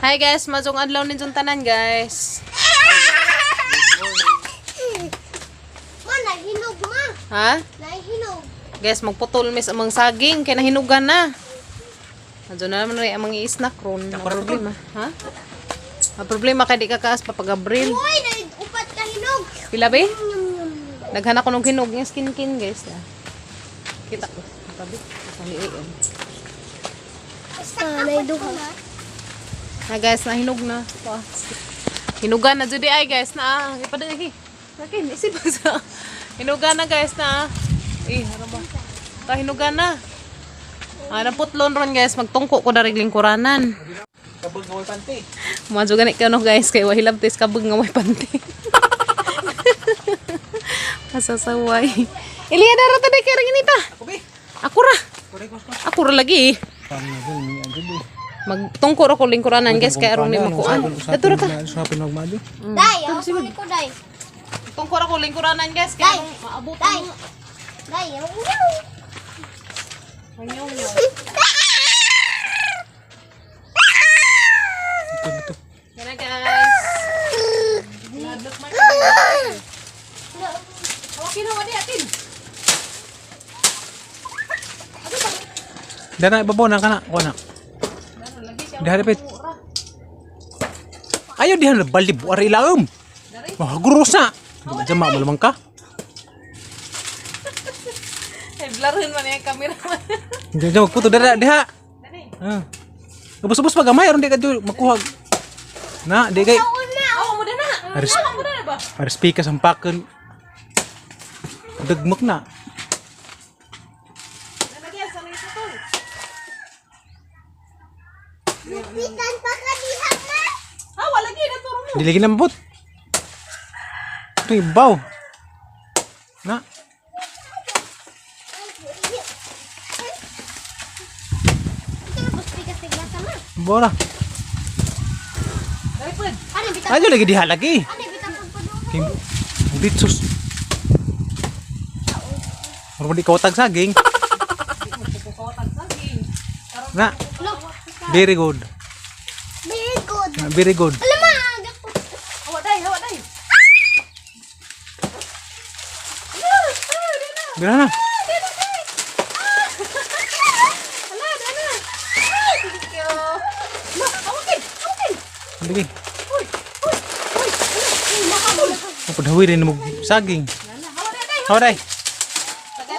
Hi guys, mazong adlaw ninyong tanan, guys. Ma, nahinog, ma. Ha? Nahinog. Guys, magputol mis amang saging kay nahinugan na. Adyo na naman rin ang mga i-snack ron. Ang problema, ha? Ang problema kay di ka kaas pa pag Abril. Uy, upat ka hinog. Pila be? Yum, yum, yum. Daghan ako ng hinog nga skin kin, guys. Ah. Kita ko. Tabi. Sa liin. Basta naiduha. Na guys, nahinog na. Pa. Hinugan na jud ay, guys, na. Ah. Ipadaghi. Akin, isip sa. Hinugan na, guys, na. Eh, ano ba? Ta hinugan na. Ah, naputlon ron, guys, magtungko ko dari lingkuranan. Kabag nga way panty. Madyo gani ka no, guys, kay wahilab tis kabag nga way panty. Kasasaway. Iliya dara ta kay rinita. Ako be. Ako ra. Kuray ko ko. Ako ra lagi. Magtungko ra ko lingkuranan, guys, kay aron ni makuan. Dato ra ka. Sa pinagmado. Day, ako ko, day. Tungko ra ko lingkuranan, guys, kay aron maabot Day. ang Day, ako. Manyo. Ito ito. Yan na, guys. Ladlok man kami. Okay na wadi atin. Dana ibabaw na kana ko na. Diha dapit. Ayo diha na balib ari ilaom. Wah, guros na. Jama malamang ka. Ay, blarin man yung camera man. Diha diha magputo dara diha. Dani. Ah. Ubos-ubos pa gamay aron di ka dyo makuha. Na, di kay Oh, mo na. Aris Mo na ba? aris pika sampakan. Dagmak na. Dana guys, ano ito tol? Lupitan pa ka diha, ma. Ah, wala gyud naturo mo. Dili gina mabot. Ito ibaw. Na. Ito na, bus pikas tiglasa, ma. Bora. Dali pod. Ano, bitang, Ayo lagi diha lagi. ano, bitang pagpaduha. Ditsus. Murag di kawatag saging. Kawatag saging. Na, Look, very good. very good. Na, very good. Alam ma, agak ko. Hawa dai, hawa dai. Bira na. Hala, dana. Thank you. Ma, awakin, awakin. Lagi. Uy, uy, uy. Uy, makabol. Padhawi rin mo saging. Dana, hawa dai, dai. Hawa dai.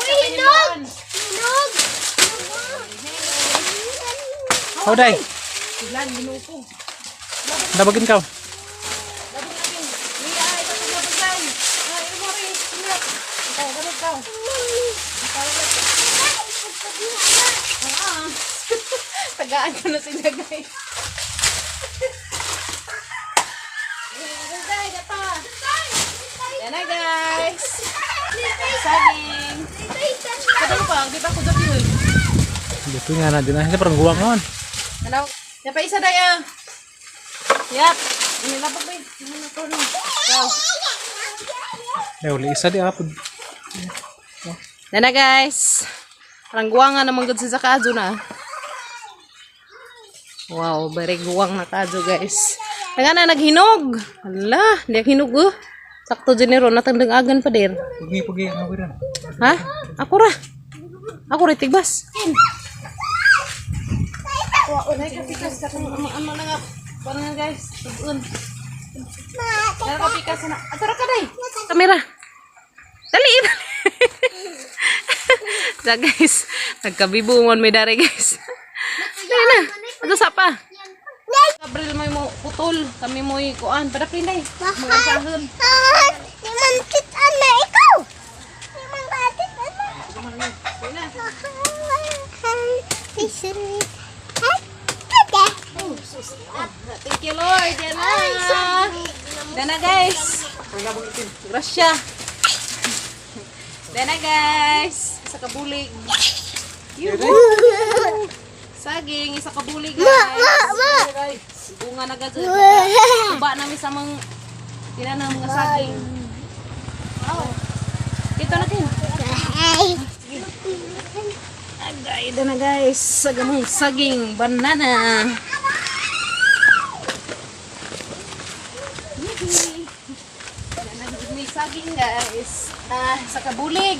Uy, hinog! Hinog! Hawa dai. Siglan, ginuko. Dabagin ka. Labog natin. Mia, ito sa labog. Ay, imo rin. Ingat. Ikaw, ganun ka. Ah. Tagaan ko na sila, guys. Yan na, guys. Saging. Kadalo pa, di ba ko dati yun? Dito nga na din. Ay, parang guwang naman. Ano? Yan pa isa daya. Yap. Ini labog ba? Ini na to. Go. Ay, uli isa di apod. Yan na, guys. Parang guwang nga naman gud si Zakajo na. Wow, very guwang na kajo, guys. Taga na naghinog. Hala, di hinog oh. Sakto din ni Ron, natandang agan pa din. Pugi pugi ang hawiran. Ha? Ako ra. Ako ra tigbas. Ay, kapikas ka kung ano ano na nga. Paano nga, guys? Tugon. Dara kapikas na. Ato ra ka day. Kamera. Dali, dali. Sa guys, nagkabibo man may dari, guys. Dali na. Ato sa pa. Gabriel may mo putol, kami mo'y kuan, padapin day. Mga sahon. Di man kita na ikaw! Di man kita na. Thank you, Lord. Yan na. Yan na, guys. Grasya. Yan na, guys. Isa kabulig. Yuhu. Saging, isa kabulig, guys. Bunga na gazet. Tuba namin sa mga tira na mga saging. Wow. Ito na kayo. Agay na, guys. Sagamong saging banana. Guys. Ah, sa kabulig.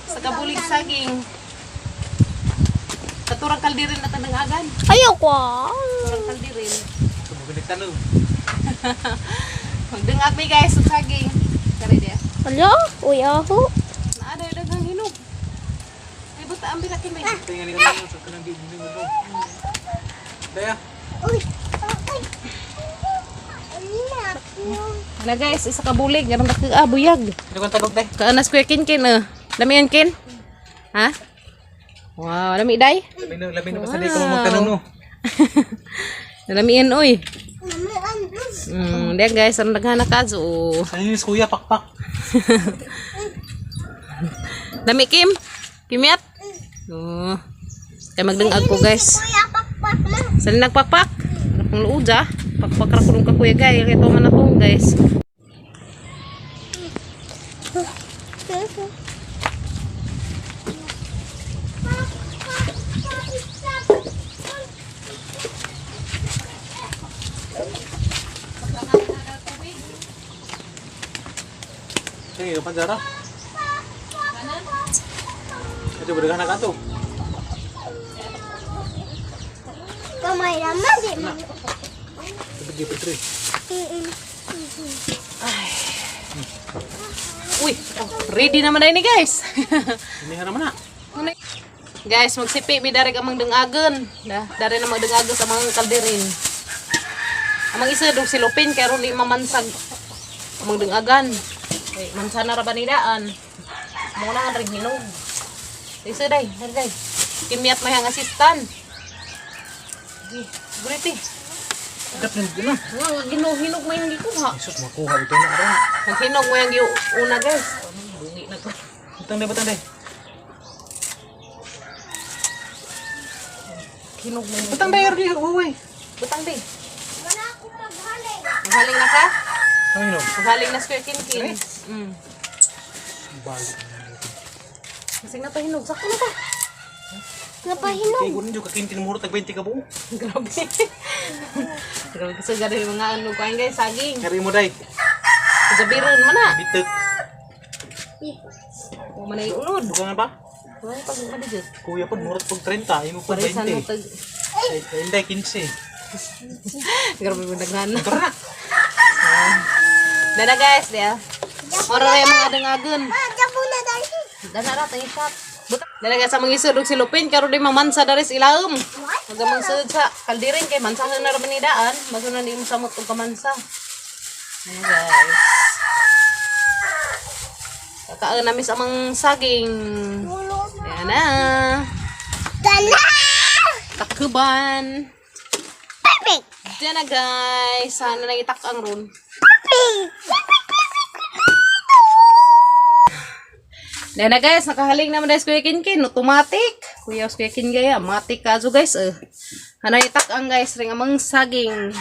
Sa kabulig saging. Katurang kaldirin na tandangagan. Ayoko. Katurang kaldirin. Sumugilig tanong. Magdungag mi guys sa saging. Kare dia. Hala, uy aho. Naa daw daghang hinog. Ay buta ang birakin may. Tingnan ni kanang sa kanang di di mo. Daya. Uy, uy. Ana guys, isa ka bulig aron ka ah, buyag. Ano kang tagog day? Kaanas kuya kin kin eh. Lami yan kin? Ha? Wow, lami day. Labi na basta di ka mo magtanong no. Lami yan oy. Diyan guys, ang daghan na kaso. Ano yung kuya pakpak? Lami Kim. Kimiat. Oh. Kay magdungag ko guys. Kuya, pakpak na. Sa nagpakpak. Ano pong luod ah. Pakpak ra kulong ka kuya guys. Kaya man na to guys. Tingin ka panjara. Ito berdagan na ka to. Kamay naman, di man. Tapi di petri. Uy, oh, ready naman na ini guys. Ini naman na. Guys, magsipi mi dari amang dengagen. Da, dari na magdengagen sa mga kalderin. Amang isa dog silupin kay ron di mamansag amang dengagan. Kay mansana ra ba nidaan. Mo na ang hinog. Isa day, dari day. Kimyat may ang assistant. Di, guriti. Dapat na. Nga, hinog hinog may ang gikuha. Jesus makuha ito na aron. Maghinog mo yung una guys. Bungi na ko. Butang day, butang day. Hinog mo. Butang day di uy. Butang day. Wala akong maghalin. Maghaling na ka? Ano yun? Maghaling na square kin-kin. Balik. Kasing na pa hinog. Sakto na ba? Napahinog. Kay kunin juga kintin muro tag 20 ka buo. Grabe. Grabe kasi gano'n yung mga ano kain guys. Saging. Kari mo day. Kajabiron man na. Bitek. Huwag man na iunod. Buka nga ba? Wala pag madidyo. Kuya po, murot pag 30, imo po Parisan mo 20. tag. Ay, hindi, 15. Grabe mo nagana. Tara na. Dana guys, diya. Oro na yung mga dangagon. Ah, jabo na dahil. Dana ra tayo shot. Dana guys, sa mga isod og silupin karon di mamansa daris ilaom. Magamang sud sa kaldirin kay mansahan na ra banidaan, masunan di mo samot og kamansa. Ano guys. Kakaan namin sa amang saging. Ayan na. Dala! Takuban. Perfect! Diyan na guys. Sana nang itak ang ron. Perfect! Diyan na guys, nakahaling naman guys Kuya Kinkin. Automatic. Kuya Kuya Kin gaya. Matik kaso guys. Eh. Hanay itak ang guys. Ring amang saging.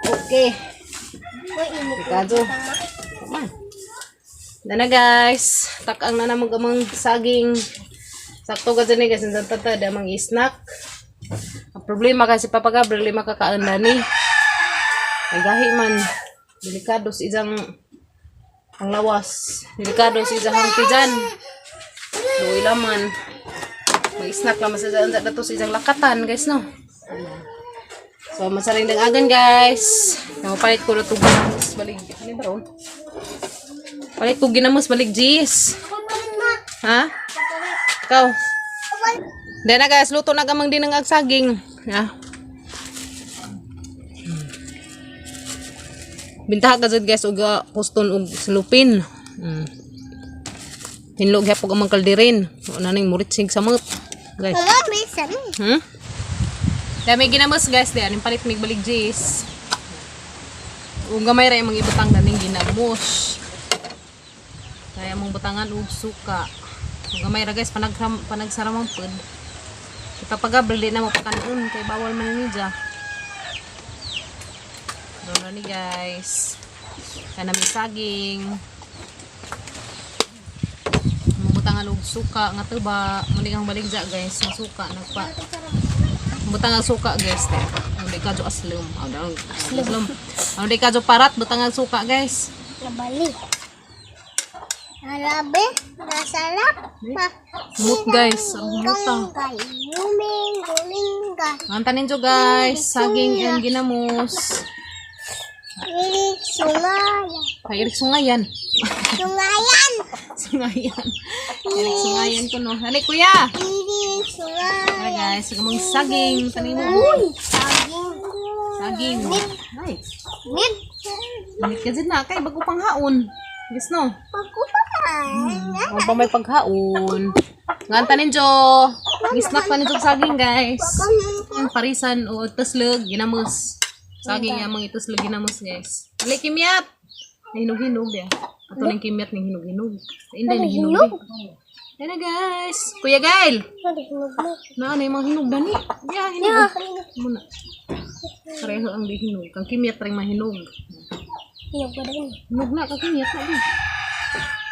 Okay. Uy, init. Kaso. Tama. Diyan na guys. Takang na namang amang saging. Sakto ka dyan eh guys. Ang tata, damang isnak. Ang problema kasi Papa Gabriel, lima kakaan na ni. Ay gahi man. Delikado sa isang ang lawas. Delikado sa isang tijan. Luwi laman. May snack lang sa isang dato sa isang lakatan guys no. So masaring dangagan guys. Namapalit ko na tubig. Balik. Ano ba ron? Palit ko ginamos balik Gis. Ako pa rin ma. Ha? Ikaw. Dahil na guys, luto na gamang din ang saging. Ha? Bintaha ka dyan guys, og kuston og silupin. Hinlog gyapon amang kalderin. Una ning muritsig samot. Guys. Mama, bisan. Dami ginamos guys, di aning palit mig balig Gis. Ug gamay ra imong ibutang daning ginamos. Kaya mong butangan og suka. Ug gamay ra guys panagram panagsaramang pud. Ipapagabel di na mo pakanon kay bawal man ni dya. Rono ni guys. Kana may saging. Mabutangan og suka nga tuba. Muni kang baligja guys, ang suka nagpa. Butang ang suka guys te. Ang di kadyo aslum. Ang aslum. Ang di kadyo parat butang ang suka guys. Nabalik. Harabe, nasarap pa. Mut guys, ang muta. Luming, gulinga. Ang tanin jo guys, saging and ginamos. Ili, sungaya. Ay, irik sungayan. Sungayan! Sungayan. Irik sungayan ko no. Hali kuya. Ili, Tara sungaya. guys, gamang saging tanin mo. Uy, saging. Saging. Ay, Mid. init ka dyan na kay bago pang haon. Guys no. Pagkupakan. Huwag pa may paghaon. Nga tanin jo. Gisnak pa ninyo saging guys. Ang parisan o tuslog ginamos. Saging nga mga ituslog ginamos guys. Ali kimyat. Ay, hinog-hinog ya. Ato ning kimyat ning hinog-hinog. Ay, hindi ning hinog. Yan na guys. Kuya Gail. Na ano yung mga hinog dani? Ya, hinog. Muna. Pareho ang di hinog. Kang kimyat ring mahinog. Hinog ba rin? Hinog na kang kimyat na di.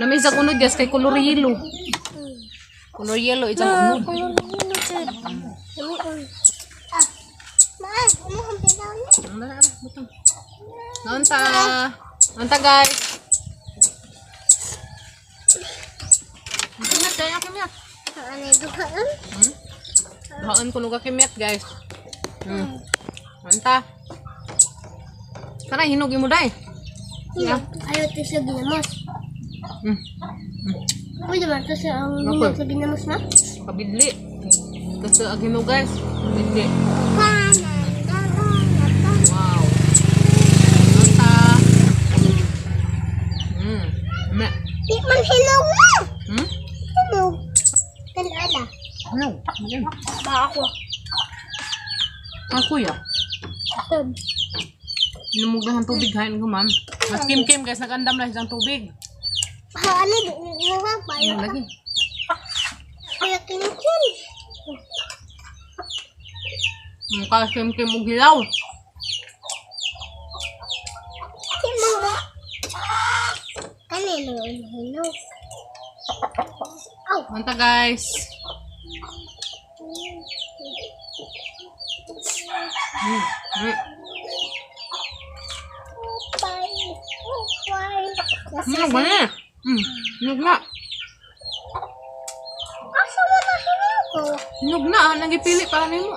Lamig sa unod guys kay color yellow. Color yellow isang unod. Ah, ma, ano ang pinaw niya? Ang dala, ara, butang. Naunta. Naunta guys. Kimyat kaya kimyat. Ano yung duhaan? Hmm? Duhaan ko nuga kimyat guys. Naunta. Tara hinog mo dai. Hinog. Ayaw ito sa ginamos. Pwede ba ito sa ang Okay. hinog sa ginamos na? Kabidli. Kasi ang hinog guys. Kabidli. Wow. Naunta. Me. Di man hinog na! Hinog. Kanala. Ano? Ano? Ba ako. Ah, kuya. Inumog lang ang tubig, hain ko, ma'am. Mas kim-kim, guys. Nag-andam lang siyang tubig. Ano, di ba? Ano lagi? Kaya kinkin. Mukha kim-kim og hilaw. Di mo ba? Kanino ang hinog? Aw. Manta, guys. Upay. Upay. Hinog ba niya? Hinog na. Asa mo na hinog ko? Hinog na. Ah. Nagipili para nimo.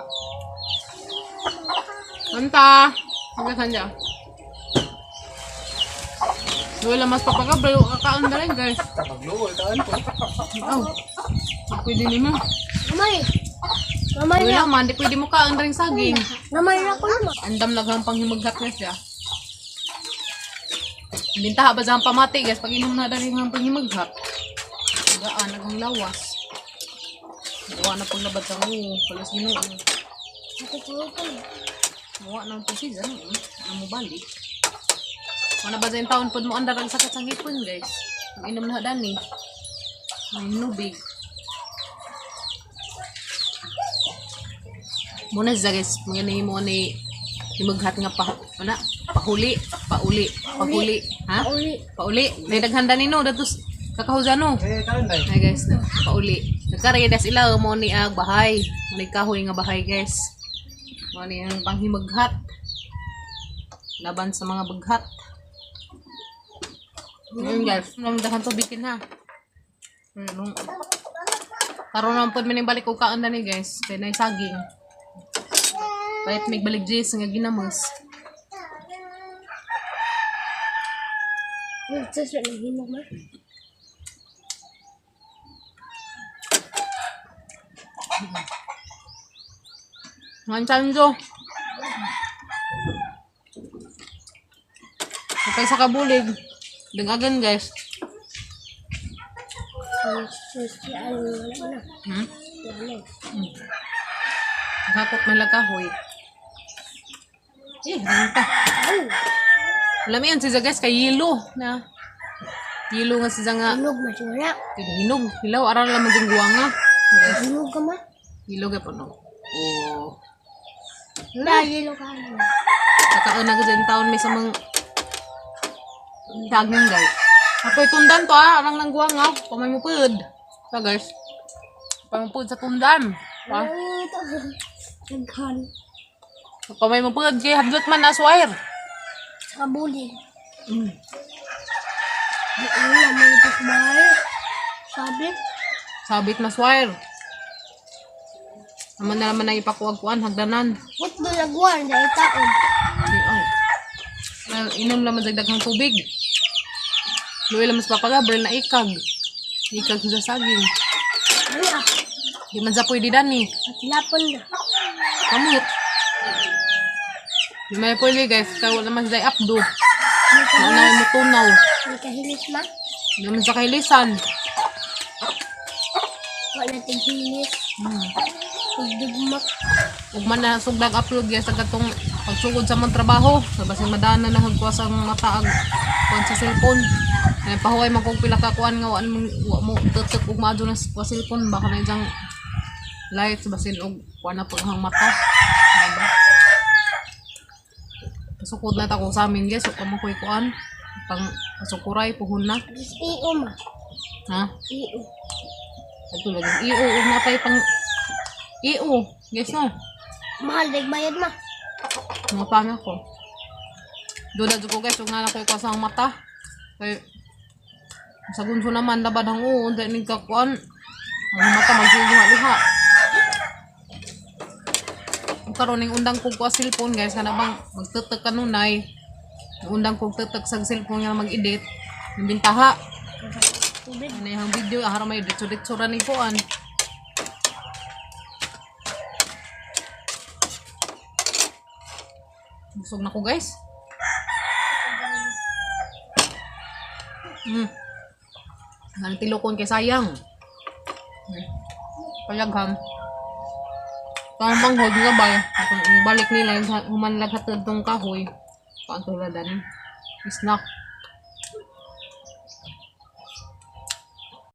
Manta. Hanggang saan Wala mas papagabrayo kakaon na rin, guys. Pagluol, kaan ko. Aw. Pwede nimo. Gamay. Gamay Wala na. man, di pwede mo kaon rin saging. Gamay na ko naman. Andam naghang panghimaghat guys ya. Bintaha ba sa pamati guys pag inom na dali ng panghimaghat. Gaan naghang lawas. Gawa na paglabad sa ngo, palas Ginoo. Gawa na ang season, na mo balik. Wala ba sa taon pod mo andar ang sakit sa ngipon guys. Pag inom na dani. May nubig. Muna siya guys, mga ni mo ni himaghat nga pa, wala, pahuli, pauli, pahuli, ha? Pauli. Pauli. May daghanda nino datos kakahuzano. Eh, kaan dai. Ay guys, no, pauli. Nagkaraya das ila mo ni ag bahay, mo ni kahoy nga bahay guys. Mo ni ang panghimaghat. Laban sa mga baghat. Ngayon guys, nang dahan tubikin ha. Nung karon naman pod mining balik og kaon na ni guys, kay nay saging. Pahit may balik jis nga ginamos. Ito sa hinog ma. Nganchan jo. Okay sa kabulig. Dangagan guys. Ano na. Hmm? Hakot man lang kahoy. Eh, ranta. Alam yan si guys kay yelo na. Yelo nga siya nga. Hinog ma siya. Hinog. Hilaw aral lang maging guwanga. Guys, Hinog ka ma. Yelo gyud po no. Oh. Dahil ka. Kakaon na kasi taon may sa mga daging guys. Apoy tundan to ah, arang lang guwanga. Pamay mo pud. So guys. Pamay mo pud sa tundan. Ha? Ito. Naghan. Pamay mo pud kay hadlot man as wire. Sa kabuli. Wala man ito sa bahay. Sabi. Sabit mas wire. Naman na naman ang ipakuwag-kuan, hagdanan. What do lagwan? Dahil taon. Di, ay. Well, inom naman dagdag ng tubig. Luwi lang mas papagabrel na ikag. Ikag sa saging. Ano ah? Di man sa pwede dani. Patilapon na. Kamot. Di man pwede guys. Kaya wala man sa updo. Nauna mo tunaw. May kahilis ma. Di man sa kailisan. Wala tighilis. Tigdugmak. Ug man na sugdag upload guys sa katong pagsugod sa mong trabaho. Sa basin madana na hagkuas ang mata ag kuan sa cellphone. Ay pahuway man kog pila ka kuan nga wa mo wa mo tutok og maadto na sa cellphone baka na diyang light basin og kuan na pag ang mata. Diba? Pasukod na ta ko sa amin guys, ug mo koy kuan pang pasukuray puhon na. Tapos iyo ma. Ha? Iyo. Adto lagi. Iyo ug napay pang iyo. Guys no. Mahal dag bayad ma. Mga pangit ko. Duda jud ko guys, ug nga na ko sa mata. Kay sa gunso naman labad ang uon dahil nagkakuan. Ang mata magsuguha-luha. Ug karon ning undang kog kuha cellphone guys kana bang magtutok kanunay. Undang kog tutok sa cellphone nga mag-edit. Yung bintaha. Tubig. Ano yung video, ahara may ditso-ditso ra ni kuan. Busog na ko guys. Ang tilokon kay sayang. Payagham. Parang bang hold nga ba? Kung balik nila, yung humanlag hatad tong kahoy. Paano tuladan? Snack.